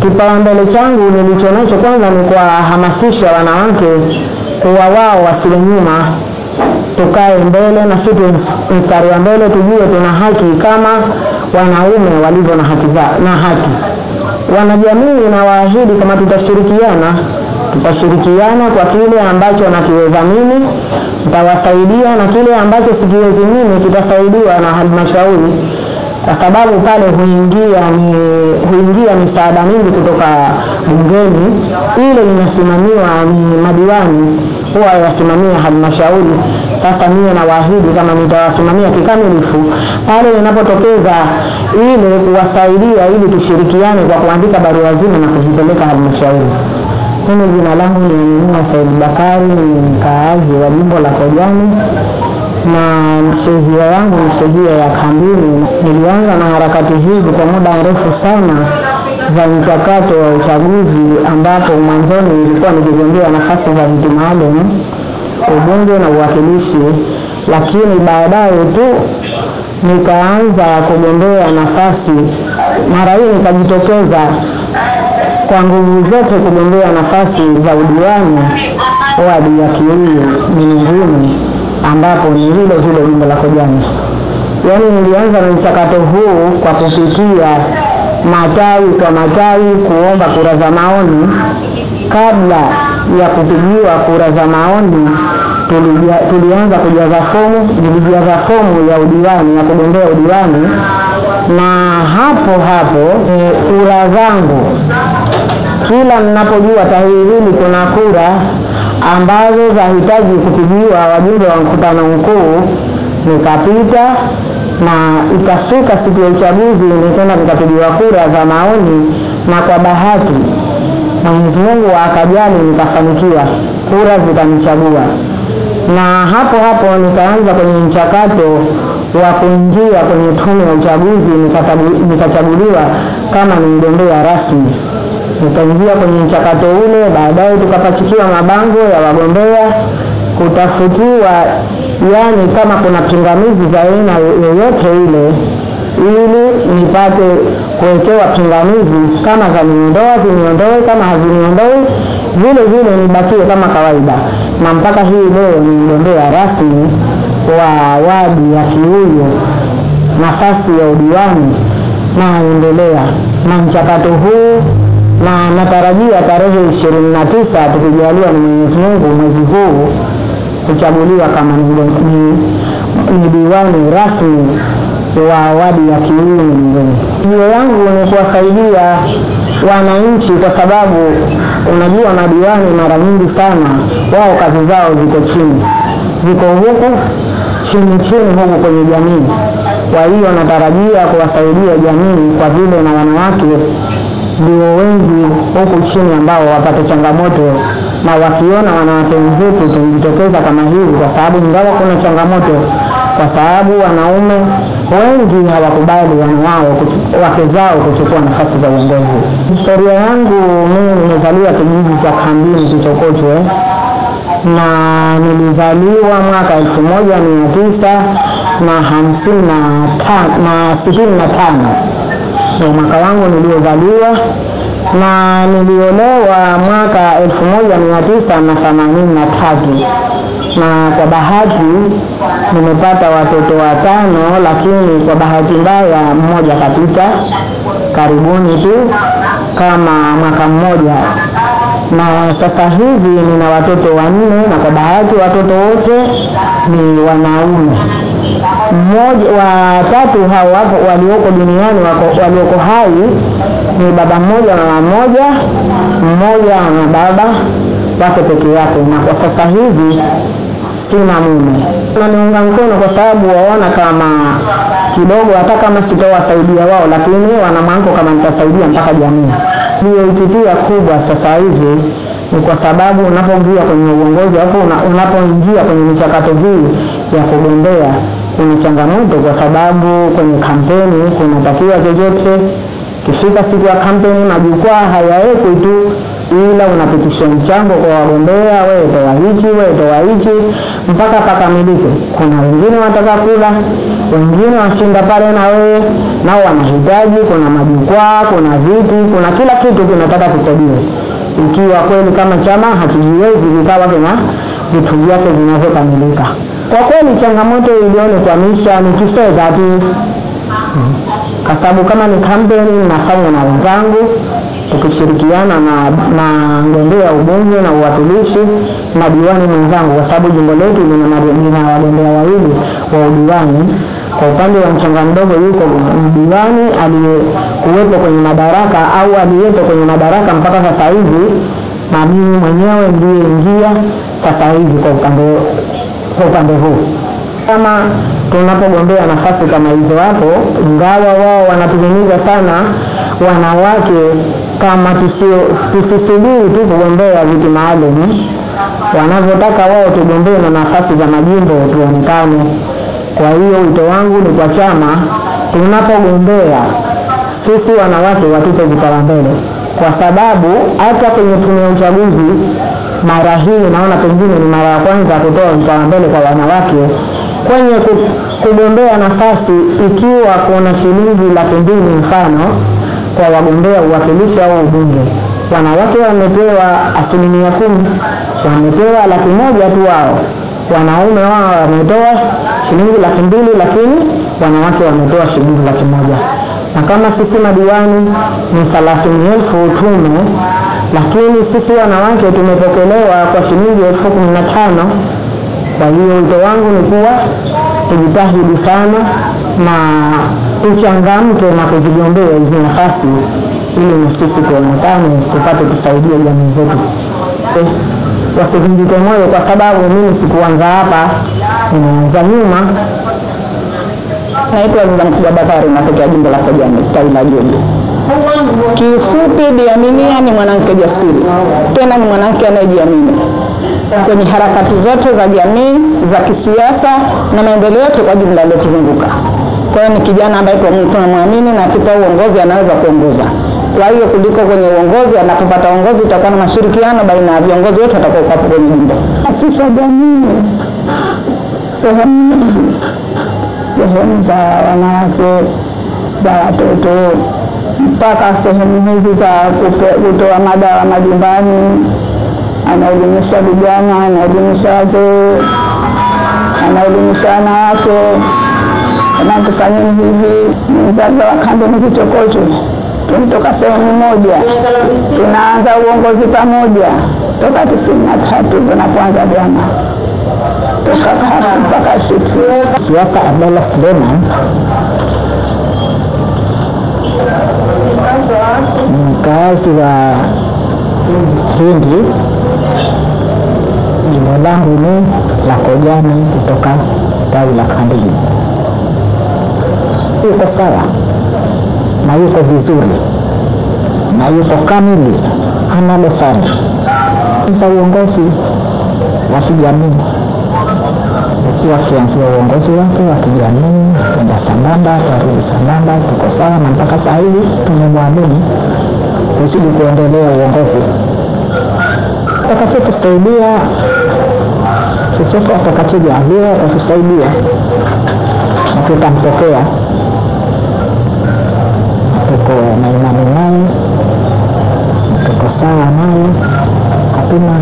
Kipaumbele changu nilichonacho kwanza ni kuwahamasisha wanawake kuwa wao wasiwe nyuma, tukae mbele na sisi mstari wa mbele, tujue tuna haki kama wanaume walivyo na haki za na haki. Wanajamii nawaahidi kama tutashirikiana kwa kile ambacho nakiweza mimi, nitawasaidia, na kile ambacho sikiwezi mimi kitasaidiwa na halmashauri, kwa sababu pale huingia misaada mingi kutoka bungeni. Ile inasimamiwa ni madiwani, huwa yasimamia halmashauri. Sasa mimi nawaahidi kama nitawasimamia kikamilifu pale inapotokeza ile kuwasaidia, ili tushirikiane kwa kuandika barua zile na kuzipeleka halmashauri. Mimi jina langu ni Amina Said Bakari, ni mkaazi wa jimbo la Kojani na shehia yangu ni shehia ya Kambini. Nilianza na harakati hizi kwa muda mrefu sana za mchakato wa uchaguzi, ambapo mwanzoni nilikuwa nikigombea nafasi za viti maalum, ubunge na uwakilishi, lakini baadaye tu nikaanza kugombea nafasi. Mara hii nikajitokeza kwa nguvu zote kugombea nafasi za udiwani wadi ya Kiuyu Minunguni, ambapo ni hilo hilo jimbo la Kojani. Yaani nilianza na mchakato huu kwa kupitia matawi kwa matawi kuomba kura za maoni. Kabla ya kupigiwa kura za maoni tulianza kujaza fomu. Nilijaza fomu ya udiwani, ya kugombea udiwani, na hapo hapo kura zangu, kila ninapojua tarehe hili kuna kura ambazo zahitaji kupigiwa wajumbe wa mkutano mkuu, nikapita, na ikafika siku ya uchaguzi nikaenda nikapigiwa kura za maoni, na kwa bahati Mwenyezi Mungu akajali nikafanikiwa, kura zikanichagua. Na hapo hapo nikaanza kwenye mchakato wa kuingia kwenye tume ya uchaguzi, nikachaguliwa kama ni mgombea rasmi. Nikaingia kwenye mchakato ule, baadaye tukapachikiwa mabango ya wagombea, kutafutiwa yani kama kuna pingamizi za aina yoyote ile, ili nipate kuwekewa pingamizi, kama za niondoa ziniondoe, kama haziniondoi vile vile nibakie kama kawaida. Na mpaka hii leo ni mgombea rasmi wa wadi ya Kiuyu, nafasi ya udiwani, na endelea na mchakato huu, na natarajia tarehe 29 tukijaliwa ni Mwenyezi Mungu mwezi huu kuchaguliwa kama ni diwani rasmi wa wadi ya Kiuyu Minunguni. Nia yangu ni kuwasaidia wananchi, kwa sababu unajua madiwani mara nyingi sana wao kazi zao ziko chini, ziko huku chini chini huku kwenye jamii. Kwa hiyo natarajia kuwasaidia jamii, kwa vile na wanawake ndio wengi huku chini ambao wapate changamoto, na wakiona wanawake wenzetu tujitokeza kama hivi, kwa sababu ingawa kuna changamoto, kwa sababu wanaume wengi hawakubali wake zao kuchukua nafasi za uongozi. Historia yangu mimi nimezaliwa kijiji cha Kambini Kichokochwe, na nilizaliwa mwaka 1965 ndio mwaka wangu niliozaliwa, na niliolewa mwaka 1983, na kwa bahati nimepata watoto watano, lakini kwa bahati mbaya mmoja kapita karibuni tu kama mwaka mmoja, na sasa hivi nina watoto wanne, na kwa bahati watoto wote ni wanaume. Mmoja watatu hao wapo walioko duniani, walioko hai ni baba mmoja mama mmoja, mmoja na baba wake peke yake, na kwa sasa hivi sina mume. Wananiunga mkono kwa sababu waona kama kidogo, hata kama sitowasaidia wao, lakini wana mwanko kama nitasaidia mpaka jamii. Niliyoipitia kubwa sasa hivi ni kwa sababu unapoingia kwenye uongozi au unapoingia kwenye michakato hii ya kugombea kuna changamoto, kwa sababu kwenye kampeni kunatakiwa chochote. Kifika siku ya kampeni majukwaa hayawekwi tu, ila unapitishwa mchango kwa wagombea, wewe toa hichi, wewe toa hichi, mpaka pakamilike. Kuna wengine wataka kula, wengine washinda pale na wewe, nao wanahitaji. Kuna majukwaa, kuna viti, kuna kila kitu kinataka kikodiwe. Ikiwa kweli kama chama hakijiwezi kikawa kina vitu vyake vinavyokamilika. Kwa kweli changamoto iliyonikwamisha ni kifedha tu, kwa sababu kama ni kampeni nafanya na wenzangu tukishirikiana na mgombea ubunge na uwakilishi na diwani mwenzangu, kwa sababu jimbo letu lina wagombea wawili wa udiwani. Kwa upande wa Mchanga Mdogo yuko diwani aliyekuwepo kwenye madaraka au aliyepo kwenye madaraka mpaka sasa hivi, na mimi mwenyewe ndiye ingia sasa hivi kwa upande huu. Kama tunapogombea nafasi kama hizo hapo, ingawa wao wanatuhimiza sana wanawake kama tusisubiri tu kugombea viti maalum, wanavyotaka wao tugombee na nafasi za majimbo tuonekane. Kwa hiyo wito wangu ni kwa chama, tunapogombea sisi wanawake watupe vipaumbele, kwa sababu hata kwenye tume ya uchaguzi mara hii naona pengine ni mara ya kwanza kutoa vipaumbele kwa wanawake kwenye kugombea nafasi. Ikiwa kuna shilingi 200,000 mfano kwa wagombea uwakilishi au ubunge, wanawake wamepewa 10%, wamepewa 100,000 tu wao. Wanaume wao wametoa shilingi 200,000, lakini wanawake wametoa shilingi 100,000. Na kama sisi madiwani ni 30,000 tume, lakini sisi wanawake tumepokelewa kwa shilingi 15,000. Kwa hiyo wito wangu ni kuwa tujitahidi sana na tuchangamke na kuzigombea hizi nafasi ili na sisi tuonekane, tupate kusaidia jamii zetu. Wasivunjike moyo, kwa sababu mimi sikuanza hapa, nimeanza nyuma. Naitwa Aziza Mkubwa Bakari, natokea jimbo la Kojani, tawi la Jombe. Kiufupi, Bi Aminia ni mwanamke jasiri, tena ni mwanamke anayejiamini kwenye harakati zote za jamii, za kisiasa na maendeleo yote kwa jumla yaliyotuzunguka. Kwa hiyo ni kijana ambaye tunamwamini na akipewa uongozi anaweza kuongoza. Kwa hiyo kuliko kwenye uongozi, anapopata uongozi utakuwa na mashirikiano baina ya viongozi wote watakaokuwa kwenye jimbo. Afisa jamii sehemu za wanawake, za watoto, mpaka sehemu hizi za kutoa madawa majumbani. Anaelimisha vijana, anaelimisha wazee, anaelimisha wanawake, anatufanyeni hivi. Mzazi wa kambi ni kichokocho, tumetoka sehemu moja, tunaanza uongozi pamoja toka 93 tunapoanza vyama, toka hapo mpaka sisi. Siasa Abdalla Suleiman mkazi wa Hindi, jimbo langu ni la Kojani kutoka tawi la Kandili. Yuko sawa na yuko vizuri na yuko kamili, hana dosari. Za uongozi wa kijamii, ukiwa kianzia uongozi wake wa kijamii kwenda sambamba, tarudi sambamba, tuko sawa na mpaka sasa hivi tumemwamini kuzidi kuendelea uongozi. Atakachotusaidia chochote, atakachojalia atatusaidia na tutampokea. Tuko na imani naye, tuko sawa naye, hatuna